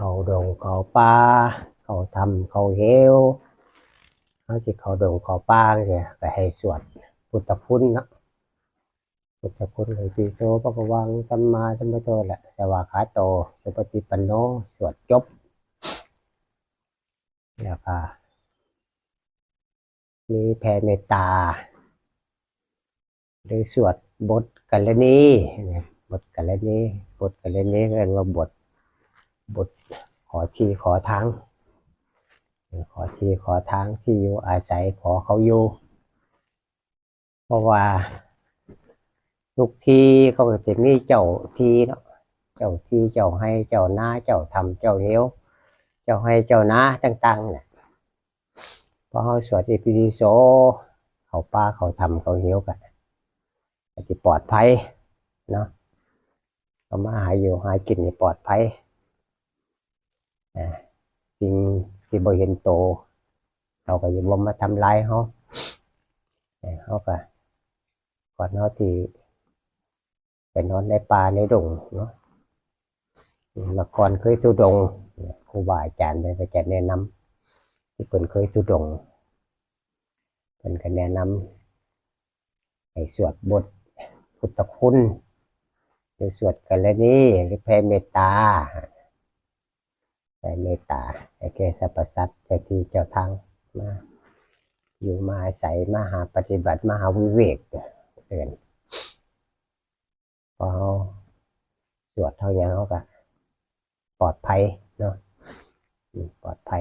ເຂົ້າດົງເຂົ້າປ່າ ເຂົ້າຖ້ຳເຂົ້າເຫວ ເຮົາຊິເຂົ້າດົງເຂົ້າປ່າຈັ່ງຊີ້ ກໍໃຫ້ສວດພຸດທະຄຸນເນາະ ພຸດທະຄຸນ ອິຕິໂສ ພະຄະວັງ ສຳມາສຳພຸດໂທ ແລະ ສະວາຄາໂຕ ສຸປະຕິປັນໂນ ສວດຈົບ ແລ້ວກໍມີແຜ່ເມດຕາ ຫຼືສວດບົດກະລະນີ ບົດກະລະນີ ບົດກະລະນີເອີ້ນວ່າບົດ ບົດຂໍທີ່ຂໍທາງ ຂໍທີ່ຂໍທາງ ທີ່ຢູ່ອາໄສ ຂໍເຂົາຢູ່ ເພາະວ່າທຸກທີ່ເຂົາກໍຈະມີເຈົ້າທີ່ເນາະ ເຈົ້າທີ່ ເຈົ້າໄຮ່ເຈົ້ານາ ເຈົ້າຖ້ຳເຈົ້າເຫວ ເຈົ້າໄຮ່ເຈົ້ານາຕ່າງໆ ນີ້ແຫຼະ. ພໍເຮົາສວດອິຕິປິໂສ ເຂົ້າປ່າເຂົ້າຖ້ຳເຂົ້າເຫວ ກໍ ກໍຊິປອດໄພເນາະ ເຮົາມາຫາຢູ່ຫາກິນນີ້ປອດໄພ ອາ ສິ່ງທີ່ບໍ່ເຫັນໂຕ ເຂົາກໍຈະບໍ່ມາທຳລາຍເຮົາ ເຮົາກໍ ກ່ອນເຮົາທີ່ໄປນອນໃນປ່າໃນດົງເນາະ ເມື່ອກ່ອນເຄີຍທຸດົງ ຄູບາອາຈານເພິ່ນກໍຈະແນະນຳ ທີ່ເພິ່ນເຄີຍທຸດົງ ເພິ່ນກໍແນະນຳໃຫ້ສວດບົດພຸດທະຄຸນ ຫຼືສວດກະລະນີ ຫຼືແຜ່ເມດຕາ ແຜ່ເມດຕາໃຫ້ແກ່ສັບພະສັດ ເຈົ້າທີ່ເຈົ້າທາງ ມາຢູ່ມາອາໄສ ມາຫາປະຕິບັດ ມາຫາວິເວກ ເອີ້ນ ພໍເຮົາສວດເຮົາຫຍັງ ເຮົາກໍປອດໄພເນາະ ອາ ປອດໄພ